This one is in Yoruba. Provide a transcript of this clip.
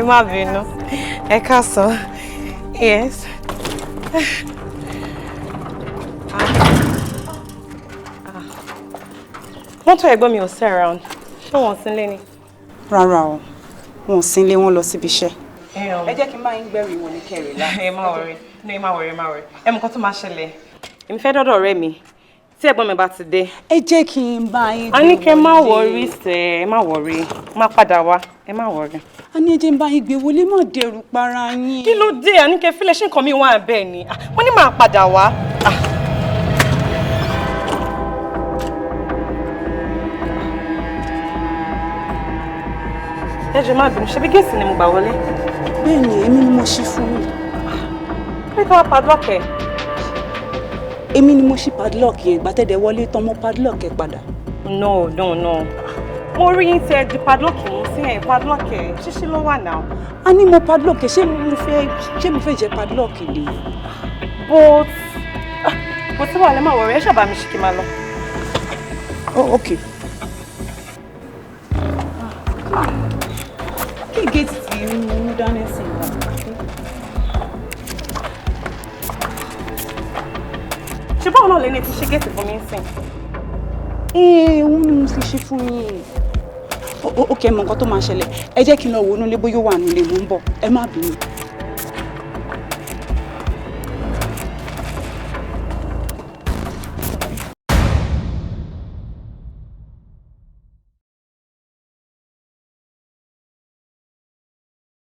Má bínú. Ẹ káàsán. Yes. Mọ́tò ẹ̀gbọ́n mi ò sí around. Ṣé wọ́n sí nílé ni? Rárá o, wọn ò sí nílé, wọn lọ síbi iṣẹ́. Ẹ jẹ́ kí n máa ń gbẹ́rù ìwọ̀n ní kẹrì lá. Ẹ má worry. No, ẹ má worry, ẹ má worry. Ẹ mọ̀ nǹkan tó máa ṣẹlẹ̀. Èmi fẹ́ dọ́dọ̀ ọ̀rẹ́ mi. Tí ẹ̀gbọ́n mi bá ti dé. Ẹ jẹ́ kí n bá yín A ní kẹ́ má worry sẹ́, ẹ má worry. Má padà wá, ẹ má worry. A ní ẹ jẹ́ n bá yín gbé wọlé, má dẹrù para yín. Kí ló dé? A ní kẹ́ fílẹ̀, ṣé nǹkan mi wà bẹ́ẹ̀ ni? Ah, wọ́n ní máa padà wá. Ah. Ẹ jọ̀ọ́, má bínú, ṣebí géètì ni mo gbà wọlé? Bẹ́ẹ̀ ni, èmi ni mo ṣí fún yín. Pé kí wọ́n padlock ẹ̀. Èmi ni mo ṣí padlock yẹn, gbàtẹ́dẹ̀ wọlé tán mo padlock ẹ̀ padà. No, no, no. Mo rí yín tí ẹ di padlock mú sí ẹ̀, padlock ẹ̀ ṣíṣí ló wà náà. A ní mo padlock ẹ̀, ṣé mo fẹ́ jẹ padlock ni? But kò sí wàhálà, má worry, ẹ ṣàbà mi ṣì kí n máa lọ. Oh, okay. Kí géètì tí mo mú dání sí ìgbà? Ṣé báwo náà lẹ́ni ti ṣe géètì fún mi ń sìn? Ee, òun ni mo fi ṣe fún yín. Ok, mọ nǹkan tó máa ṣẹlẹ̀. Ẹ jẹ́ kí n lọ wò ó nílé bóyá ó wà nílé, mò ń bọ̀. Ẹ má bínú.